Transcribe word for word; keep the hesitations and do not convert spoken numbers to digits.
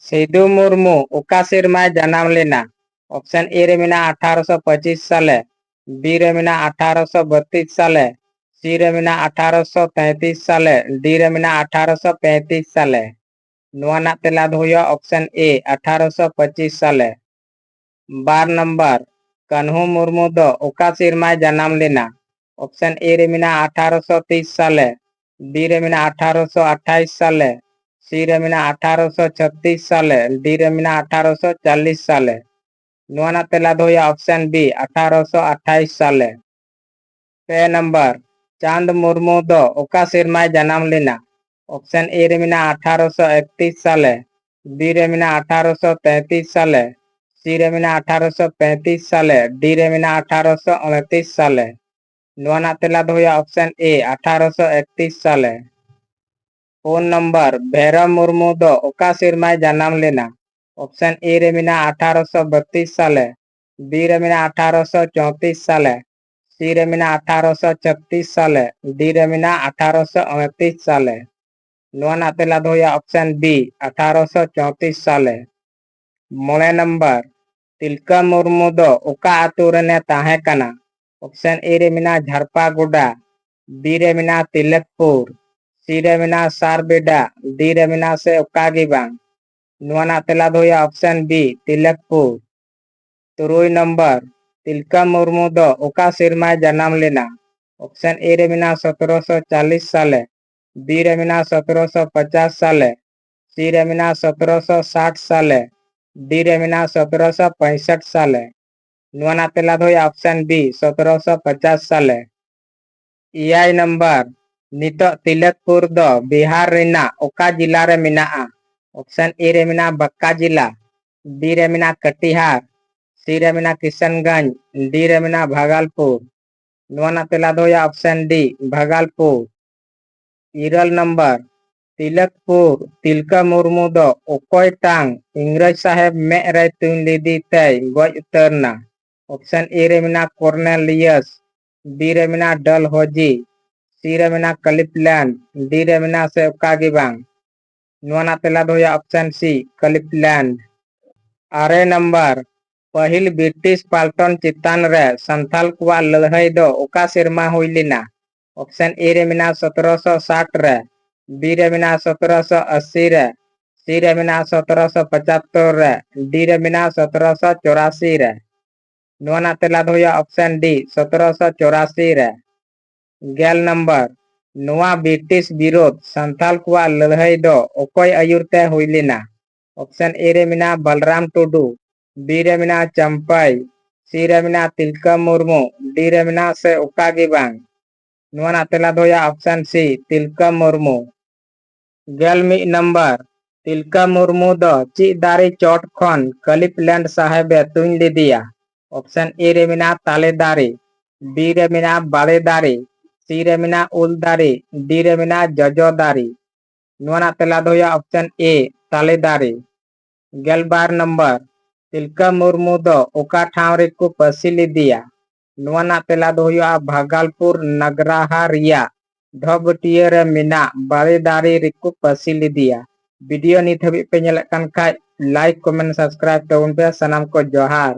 ᱥᱤᱫᱩ ᱢᱩᱨᱢᱩ ᱚᱠᱟ ᱥᱮᱨᱢᱟᱭ ᱡᱟᱱᱟᱢ ᱞᱮᱱᱟ? ᱚᱯᱥᱮᱱ ᱮ ᱨᱮ ᱢᱮᱱᱟᱜᱼᱟ ᱟᱴᱷᱟᱨᱚᱥᱚ ᱯᱚᱸᱪᱤᱥ ᱥᱟᱞᱮ, ᱵᱤ ᱨᱮ ᱢᱮᱱᱟᱜᱼᱟ ᱟᱴᱷᱟᱨᱚᱥᱚ ᱵᱟᱛᱤᱥ ᱥᱟᱞᱮ, ᱥᱤ ᱨᱮ ᱢᱮᱱᱟᱜᱼᱟ ᱟᱴᱷᱟᱨᱚᱥᱚ ᱛᱮᱸᱛᱤᱥ ᱥᱟᱞᱮ, ᱰᱤ ᱨᱮ ᱢᱮᱱᱟᱜᱼᱟ ᱟᱴᱷᱟᱨᱚᱥᱚ ᱯᱮᱸᱛᱤᱥ ᱥᱟᱞᱮ᱾ ᱱᱚᱣᱟ ᱨᱮᱱᱟᱜ ᱛᱮᱞᱟ ᱫᱚ ᱦᱩᱭᱩᱜᱼᱟ ᱚᱯᱥᱮᱱ ᱮ, ᱟᱴᱷᱟᱨᱚᱥᱚ ᱯᱚᱸᱪᱤᱥ ᱥᱟᱞᱮ᱾ ᱵᱟᱨ ᱱᱟᱢᱵᱟᱨ, ᱠᱟᱹᱱᱦᱩ ᱢᱩᱨᱢᱩ ᱫᱚ ᱚᱠᱟ ᱥᱮᱨᱢᱟᱭ ᱡᱟᱱᱟᱢ ᱞᱮᱱᱟ? ᱚᱯᱥᱮᱱ ᱮ ᱨᱮ ᱢᱮᱱᱟᱜᱼᱟ ᱟᱴᱷᱟᱨᱚᱥᱚ ᱛᱤᱥ ᱥᱟᱞᱮ, ᱵᱤ ᱨᱮ ᱢᱮᱱᱟᱜᱼᱟ ᱟᱴᱷᱟᱨᱚᱥᱚ ᱟᱴᱷᱟᱭᱤᱥ ᱥᱟᱞᱮ, ᱥᱤ ᱨᱮ ᱢᱮᱱᱟᱜᱼᱟ ᱟᱴᱷᱟᱨᱚᱥᱚ ᱪᱷᱚᱛᱤᱥ ᱥᱟᱞᱮ, ᱰᱤ ᱨᱮ ᱢᱮᱱᱟᱜᱼᱟ ᱟᱴᱷᱟᱨᱚᱥᱚ ᱪᱟᱞᱤᱥ ᱥᱟᱞᱮ᱾ ᱱᱚᱣᱟ ᱨᱮᱱᱟᱜ ᱛᱮᱞᱟ ᱫᱚ ᱦᱩᱭᱩᱜᱼᱟ ᱚᱯᱥᱮᱱ ᱵᱤ, ᱟᱴᱷᱟᱨᱚᱥᱚ ᱟᱴᱷᱟᱭᱤᱥ ᱥᱟᱞᱮ᱾ ᱯᱮ ᱱᱟᱢᱵᱟᱨ, ᱪᱟᱸᱫᱽ ᱢᱩᱨᱢᱩ ᱫᱚ ᱚᱠᱟ ᱥᱮᱨᱢᱟᱭ ᱡᱟᱱᱟᱢ ᱞᱮᱱᱟ? ᱚᱯᱥᱮᱱ ᱮ ᱨᱮ ᱢᱮᱱᱟᱜᱼᱟ ᱟᱴᱷᱟᱨᱚᱥᱚ ᱮᱠᱛᱤᱥ ᱥᱟᱞᱮ, ᱵᱤ ᱨᱮ ᱢᱮᱱᱟᱜᱼᱟ ᱟᱴᱷᱟᱨᱚᱥᱚ ᱛᱮᱸᱛᱤᱥ ᱥᱟᱞᱮ, ᱥᱤ ᱨᱮ ᱢᱮᱱᱟᱜᱼᱟ ᱟᱴᱷᱟᱨᱚᱥᱚ ᱯᱮᱸᱛᱤᱥ ᱥᱟᱞᱮ, ᱰᱤ ᱨᱮ ᱢᱮᱱᱟᱜᱼᱟ ᱟᱴᱷᱟᱨᱚᱥᱚ ᱩᱱᱛᱤᱥ ᱥᱟᱞᱮ᱾ ᱱᱚᱣᱟ ᱨᱮᱱᱟᱜ ᱛᱮᱞᱟ ᱫᱚ ᱦᱩᱭᱩᱜᱼᱟ ᱚᱯᱥᱮᱱ ᱮ, ᱟᱴᱷᱟᱨᱚᱥᱚ ᱮᱠᱛᱤᱥ ᱥᱟᱞᱮ᱾ ᱯᱩᱱ ᱱᱟᱢᱵᱟᱨ, ᱵᱷᱮᱨᱚᱢ ᱢᱩᱨᱢᱩ ᱫᱚ ᱚᱠᱟ ᱥᱮᱨᱢᱟᱭ ᱡᱟᱱᱟᱢ ᱞᱮᱱᱟ? ᱚᱯᱥᱮᱱ ᱮ ᱨᱮ ᱢᱮᱱᱟᱜᱼᱟ ᱟᱴᱷᱟᱨᱚᱥᱚ ᱵᱟᱛᱤᱥ ᱥᱟᱞᱮ, ᱵᱤ ᱨᱮ ᱢᱮᱱᱟᱜᱼᱟ ᱟᱴᱷᱟᱨᱚᱥᱚ ᱪᱚᱸᱛᱤᱥ ᱥᱟᱞᱮ, ᱥᱤ ᱨᱮ ᱢᱮᱱᱟᱜᱼᱟ ᱟᱴᱷᱟᱨᱚᱥᱚ ᱪᱷᱚᱛᱤᱥ ᱥᱟᱞᱮ, ᱰᱤ ᱨᱮ ᱢᱮᱱᱟᱜᱼᱟ ᱟᱴᱷᱟᱨᱚᱥᱚ ᱩᱱᱛᱤᱥ ᱥᱟᱞᱮ᱾ ᱱᱚᱣᱟ ᱨᱮᱱᱟᱜ ᱛᱮᱞᱟ ᱫᱚ ᱦᱩᱭᱩᱜᱼᱟ ᱚᱯᱥᱮᱱ ᱵᱤ, ᱟᱴᱷᱟᱨᱚᱥᱚ ᱪᱚᱸᱛᱤᱥ ᱥᱟᱞᱮ᱾ ᱢᱚᱬᱮ ᱱᱟᱢᱵᱟᱨ, ᱛᱤᱞᱠᱟᱹ ᱢᱩᱨᱢᱩ ᱫᱚ ᱚᱠᱟ ᱟᱹᱛᱩ ᱨᱮᱱᱮ ᱛᱟᱦᱮᱸ ᱠᱟᱱᱟ? ᱚᱯᱥᱮᱱ ᱮ ᱨᱮ ᱢᱮᱱᱟᱜᱼᱟ ᱡᱷᱟᱨᱯᱟᱜᱚᱰᱟ, ᱵᱤ ᱨᱮ ᱢᱮᱱᱟᱜᱼᱟ ᱛᱤᱞᱚᱠᱯᱩᱨ, ᱥᱤ ᱨᱮ ᱢᱮᱱᱟᱜᱼᱟ ᱥᱟᱨᱵᱮᱰᱟ, ᱰᱤ ᱨᱮ ᱢᱮᱱᱟᱜᱼᱟ ᱥᱮ ᱚᱠᱟ ᱜᱮ ᱵᱟᱝ᱾ ᱱᱚᱣᱟ ᱨᱮᱱᱟᱜ ᱛᱮᱞᱟ ᱫᱚ ᱦᱩᱭᱩᱜᱼᱟ ᱚᱯᱥᱮᱱ ᱵᱤ, ᱛᱤᱞᱚᱠᱯᱩᱨ᱾ ᱛᱩᱨᱩᱭ ᱱᱟᱢᱵᱟᱨ, ᱛᱤᱞᱠᱟᱹ ᱢᱩᱨᱢᱩ ᱫᱚ ᱚᱠᱟ ᱥᱮᱨᱢᱟᱭ ᱡᱟᱱᱟᱢ ᱞᱮᱱᱟ? ᱚᱯᱥᱮᱱ ᱮ ᱨᱮ ᱢᱮᱱᱟᱜᱼᱟ ᱥᱚᱛᱨᱚᱥᱚ ᱪᱟᱞᱤᱥ ᱥᱟᱞᱮ, ᱵᱤ ᱨᱮ ᱢᱮᱱᱟᱜᱼᱟ ᱥᱚᱛᱨᱚᱥᱚ ᱯᱚᱪᱟᱥ ᱥᱟᱞᱮ, ᱥᱤ ᱨᱮ ᱢᱮᱱᱟᱜᱼᱟ ᱥᱚᱛᱨᱚᱥᱚ ᱥᱟᱴ ᱥᱟᱞᱮ, ᱰᱤ ᱨᱮ ᱢᱮᱱᱟᱜᱼᱟ ᱥᱚᱛᱨᱚᱥᱚ ᱯᱚᱸᱭᱥᱚᱴ ᱥᱟᱞᱮ᱾ ᱱᱚᱣᱟ ᱨᱮᱱᱟᱜ ᱛᱮᱞᱟ ᱫᱚ ᱦᱩᱭᱩᱜᱼᱟ ᱚᱯᱥᱮᱱ ᱵᱤ, ᱥᱚᱛᱨᱚᱥᱚ ᱯᱚᱪᱟᱥ ᱥᱟᱞᱮ᱾ ᱮᱭᱟᱭ ᱱᱟᱢᱵᱟᱨ, ᱱᱤᱛᱚᱜ ᱛᱤᱞᱚᱠᱯᱩᱨ ᱫᱚ ᱵᱤᱦᱟᱨ ᱨᱮᱱᱟᱜ ᱚᱠᱟ ᱡᱤᱞᱟ ᱨᱮ ᱢᱮᱱᱟᱜᱼᱟ? ᱚᱯᱥᱮᱱ ᱮ ᱨᱮ ᱢᱮᱱᱟᱜᱼᱟ ᱵᱟᱸᱠᱟ ᱡᱤᱞᱟ, ᱵᱤ ᱨᱮ ᱢᱮᱱᱟᱜᱼᱟ ᱠᱟᱴᱤᱦᱟᱨ, ᱥᱤ ᱨᱮ ᱢᱮᱱᱟᱜᱼᱟ ᱠᱤᱥᱟᱱᱜᱚᱸᱡᱽ, ᱰᱤ ᱨᱮ ᱢᱮᱱᱟᱜᱼᱟ ᱵᱷᱟᱜᱟᱞᱯᱩᱨ᱾ ᱱᱚᱣᱟ ᱨᱮᱱᱟᱜ ᱛᱮᱞᱟ ᱫᱚ ᱦᱩᱭᱩᱜᱼᱟ ᱚᱯᱥᱮᱱ ᱰᱤ, ᱵᱷᱟᱜᱟᱞᱯᱩᱨ᱾ ᱤᱨᱟᱹᱞ ᱱᱟᱢᱵᱟᱨ, ᱛᱤᱞᱚᱠᱯᱩᱨ ᱛᱤᱞᱠᱟᱹ ᱢᱩᱨᱢᱩ ᱫᱚ ᱚᱠᱚᱭ ᱴᱟᱝ ᱤᱝᱨᱮᱡᱽ ᱥᱟᱦᱮᱵᱽ ᱢᱮᱫ ᱨᱮᱭ ᱛᱩᱧ ᱞᱮᱫᱮ ᱛᱮᱭ ᱜᱚᱡ ᱩᱛᱟᱹᱨ ᱮᱱᱟ? ᱚᱯᱥᱮᱱ ᱮ ᱨᱮ ᱢᱮᱱᱟᱜᱼᱟ ᱠᱚᱨᱱᱮᱞᱤᱭᱟᱥ, ᱵᱤ ᱨᱮ ᱢᱮᱱᱟᱜᱼᱟ ᱰᱟᱞᱦᱚᱡᱤ, ᱥᱤ ᱨᱮ ᱢᱮᱱᱟᱜᱼᱟ ᱠᱟᱞᱤᱯᱞᱮᱱ, ᱰᱤ ᱨᱮ ᱢᱮᱱᱟᱜᱼᱟ ᱥᱮ ᱚᱠᱟ ᱜᱮ ᱵᱟᱝ᱾ ᱱᱚᱣᱟ ᱨᱮᱱᱟᱜ ᱛᱮᱞᱟ ᱫᱚ ᱦᱩᱭᱩᱜᱼᱟ option C, ᱠᱟᱞᱤᱯᱞᱮᱱᱰ᱾ ᱟᱨᱮ ᱱᱟᱢᱵᱟᱨ, ᱯᱟᱹᱦᱤᱞ ᱵᱨᱤᱴᱤᱥ ᱯᱟᱞᱴᱚᱱ ᱪᱮᱛᱟᱱ ᱨᱮ ᱥᱟᱱᱛᱟᱞ ᱠᱚᱣᱟᱜ ᱞᱟᱹᱲᱦᱟᱹᱭ ᱫᱚ ᱚᱠᱟ ᱥᱮᱨᱢᱟ ᱦᱩᱭ ᱞᱮᱱᱟ? option A ᱨᱮ ᱢᱮᱱᱟᱜᱼᱟ ᱥᱚᱛᱨᱚᱥᱚ ᱥᱟᱴ ᱨᱮ, B ᱨᱮ ᱢᱮᱱᱟᱜᱼᱟ ᱥᱚᱛᱨᱚᱥᱚ ᱟᱥᱤ ᱨᱮ, C ᱨᱮ ᱢᱮᱱᱟᱜᱼᱟ ᱥᱚᱛᱨᱚᱥᱚ ᱯᱚᱪᱟᱛᱛᱚᱨ ᱨᱮ, D ᱨᱮ ᱢᱮᱱᱟᱜᱼᱟ ᱥᱚᱛᱨᱚᱥᱚ ᱪᱚᱨᱟᱥᱤ ᱨᱮ᱾ ᱱᱚᱣᱟ ᱨᱮᱱᱟᱜ ᱛᱮᱞᱟ ᱫᱚ ᱦᱩᱭᱩᱜᱼᱟ option D, ᱥᱚᱛᱨᱚᱥᱚ ᱪᱚᱨᱟᱥᱤ ᱨᱮ᱾ ᱜᱮᱞ ᱱᱟᱢᱵᱟᱨ, ᱱᱚᱣᱟ ᱵᱨᱤᱴᱤᱥ ᱵᱤᱨᱳᱫᱷ ᱥᱟᱱᱛᱟᱞ ᱠᱚᱣᱟᱜ ᱞᱟᱹᱲᱦᱟᱹᱭ ᱫᱚ ᱚᱠᱚᱭ ᱟᱹᱭᱩᱨ ᱛᱮ ᱦᱩᱭ ᱞᱮᱱᱟ? option A ᱨᱮ ᱢᱮᱱᱟᱜᱼᱟ ᱵᱟᱞᱨᱟᱢ ᱴᱩᱰᱩ, B ᱨᱮ ᱢᱮᱱᱟᱜᱼᱟ ᱪᱟᱢᱯᱟᱭ, C ᱨᱮ ᱢᱮᱱᱟᱜᱼᱟ ᱛᱤᱞᱠᱟᱹ ᱢᱩᱨᱢᱩ, D ᱨᱮ ᱢᱮᱱᱟᱜᱼᱟ ᱥᱮ ᱚᱠᱟ ᱜᱮ ᱵᱟᱝ᱾ ᱱᱚᱣᱟ ᱨᱮᱱᱟᱜ ᱛᱮᱞᱟ ᱫᱚ ᱦᱩᱭᱩᱜᱼᱟ option C, ᱛᱤᱞᱠᱟᱹ ᱢᱩᱨᱢᱩ᱾ ᱜᱮᱞ ᱢᱤᱫ ᱱᱟᱢᱵᱟᱨ, ᱛᱤᱞᱠᱟᱹ ᱢᱩᱨᱢᱩ ᱫᱚ ᱪᱮᱫ ᱫᱟᱨᱮ ᱪᱚᱴ ᱠᱷᱚᱱ ᱠᱟᱞᱤᱯᱞᱮᱱᱰ ᱥᱟᱦᱮᱵ ᱮ ᱛᱩᱧ ᱞᱮᱫᱮᱭᱟ? option A ᱨᱮ ᱢᱮᱱᱟᱜᱼᱟ ᱛᱟᱞᱮ ᱫᱟᱨᱮ, B ᱨᱮ ᱢᱮᱱᱟᱜᱼᱟ ᱵᱟᱲᱮ ᱫᱟᱨᱮ, C ᱨᱮ ᱢᱮᱱᱟᱜᱼᱟ ᱩᱞ ᱫᱟᱨᱮ, D ᱨᱮ ᱢᱮᱱᱟᱜᱼᱟ ᱡᱚᱡᱚ ᱫᱟᱨᱮ᱾ ᱱᱚᱣᱟ ᱨᱮᱱᱟᱜ ᱛᱮᱞᱟ ᱫᱚ ᱦᱩᱭᱩᱜᱼᱟ option A, ᱛᱟᱞᱮ ᱫᱟᱨᱮ᱾ ᱜᱮᱞ ᱵᱟᱨ ᱱᱟᱢᱵᱟᱨ, ᱛᱤᱞᱠᱟᱹ ᱢᱩᱨᱢᱩ ᱫᱚ ᱚᱠᱟ ᱴᱷᱟᱶ ᱨᱮᱠᱚ ᱯᱟᱹᱥᱤ ᱞᱮᱫᱮᱭᱟ? ᱱᱚᱣᱟ ᱨᱮᱱᱟᱜ ᱛᱮᱞᱟ ᱫᱚ ᱦᱩᱭᱩᱜᱼᱟ ᱵᱷᱟᱜᱟᱞᱯᱩᱨ ᱱᱟᱜᱽᱨᱟᱦᱟ ᱨᱮᱭᱟᱜ ᱰᱷᱚᱵᱟᱹᱴᱤᱭᱟᱹ ᱨᱮ ᱢᱮᱱᱟᱜ ᱵᱟᱲᱮ ᱫᱟᱨᱮ ᱨᱮᱠᱚ ᱯᱟᱹᱥᱤ ᱞᱮᱫᱮᱭᱟ᱾ ᱵᱷᱤᱰᱤᱭᱳ ᱱᱤᱛ ᱦᱟᱹᱵᱤᱡ ᱯᱮ ᱧᱮᱞᱮᱫ ᱠᱟᱱ ᱠᱷᱟᱡ, like, comment, subscribe ᱛᱟᱵᱚᱱ ᱯᱮ᱾ ᱥᱟᱱᱟᱢ ᱠᱚ ᱡᱚᱦᱟᱨ᱾